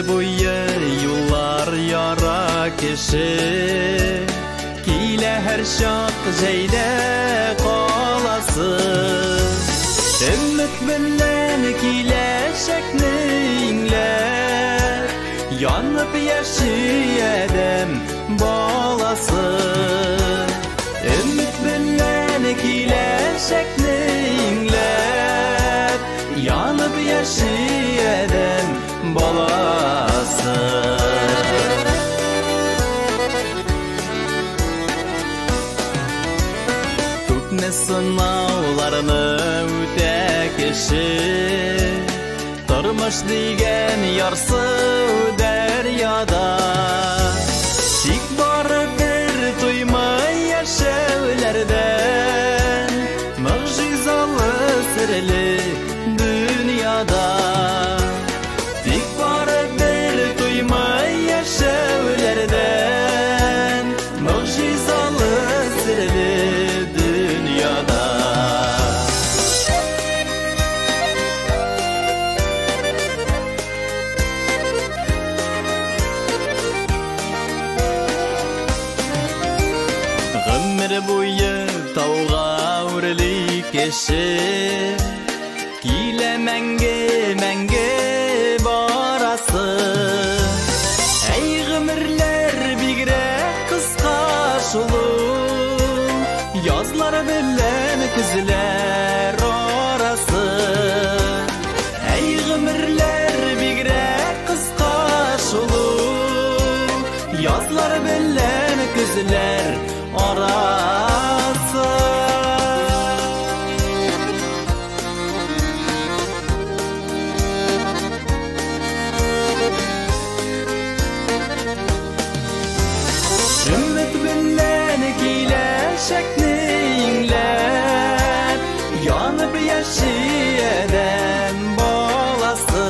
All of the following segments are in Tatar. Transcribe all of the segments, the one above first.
Гомер буе юллар яра кеше, килә һәр чак җәйдә каласы. Өмет белән киләчәкне иңләп, янып яши адәм баласы. Өмет белән киләчәкне иңләп, янып яши адәм баласы. Күпме сынауларны үтә кеше, тормыш дигән ярсу дәрьяда. Тик бары бер туймай яшәүләрдән, могҗизалы серле дөньяда. Тик бары бер туймай яшәүләрдән, могҗизалы серле дөньяда. Гомер буе тауга үрли кеше, килә мәңге, мәңге барасы. Әй, гомерләр бигрәк кыска шул ул, язлар белән көзләр арасы. Әй, гомерләр бигрәк кыска шул ул, язлар белән көзләр арасы. Өмет белән киләчәкне иңләп, янып яши адәм баласы.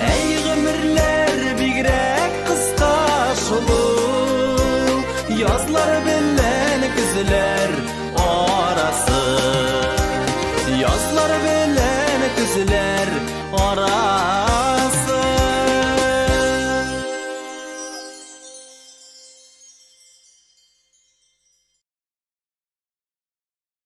Әй, гомерләр бигрәк кыска шул ул, язлар белән көзләр арасы. Язлар белән көзләр арасы.